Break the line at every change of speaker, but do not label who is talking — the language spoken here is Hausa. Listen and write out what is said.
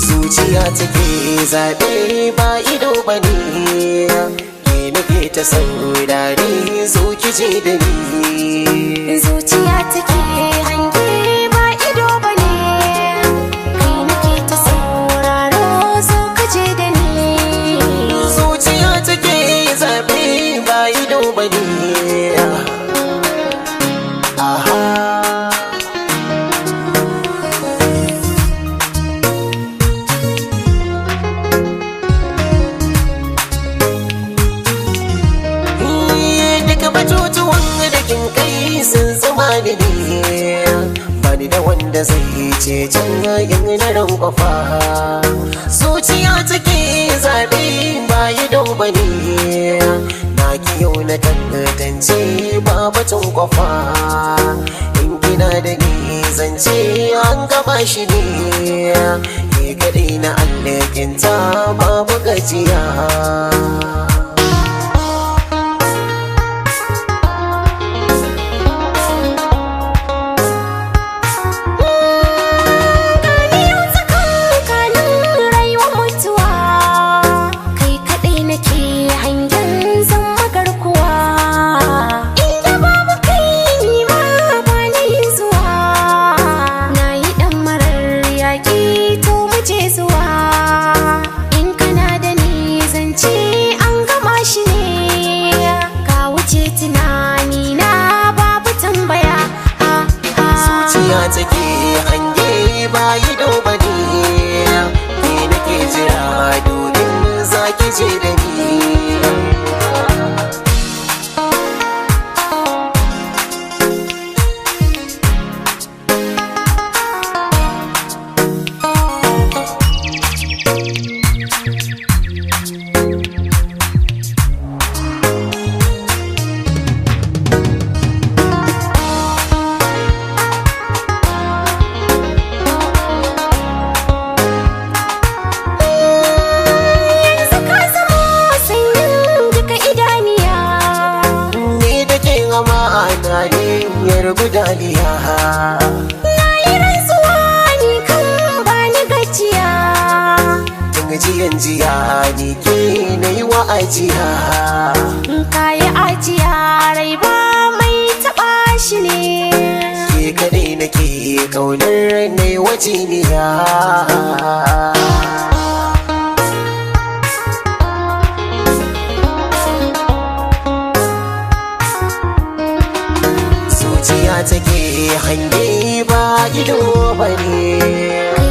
Zuciya take zaɓe ba ido ba ne, ke nake ta saurare, zo ki je da ni.
Zuciya take hange ba ido ba ne, kai nake ta sauraro, zo ka je da ni.
Zuciya take zaɓe ba ido ba ne. Aha. Duka batutuwan da kin kai sun zama ni ne, bani da wanda zai ce can yin na rankwafa. Zuciya take zaɓe ba yi ba ne, na yau na tantance ba batun kwafa. In kina da ni zance an gaba shi ne, ke kaɗai na allakinta babu gajiya.
Gani yau tsakankanin rayuwar mutuwa, kai kaɗai nake hangen zan magarkuwa. Inda babu kai ni ma ba na yin zuwa, na yi ɗan marar yaƙi to mu je zuwa. In kana da ni zance an gama shi ne, ka wuce tunani na babu tambaya. Ha, ha.
Zuciya take hange ba ido ba ne, ke nake jira domin za ki je da ni.
Yanzu ka zama sanyin duka idaniya.
Ni da ke amana ne yar gudaliya.
Na yi rantsuwa ni kan ba ni gajiya.
Tun jiyan jiya ni ke na yi wa ajiya.
In ka yi ajiya rai ba mai taɓa shi ne.
Ke kaɗai nake ƙaunar na yi wajiniya. Zuciya take hange ba ido ba ne.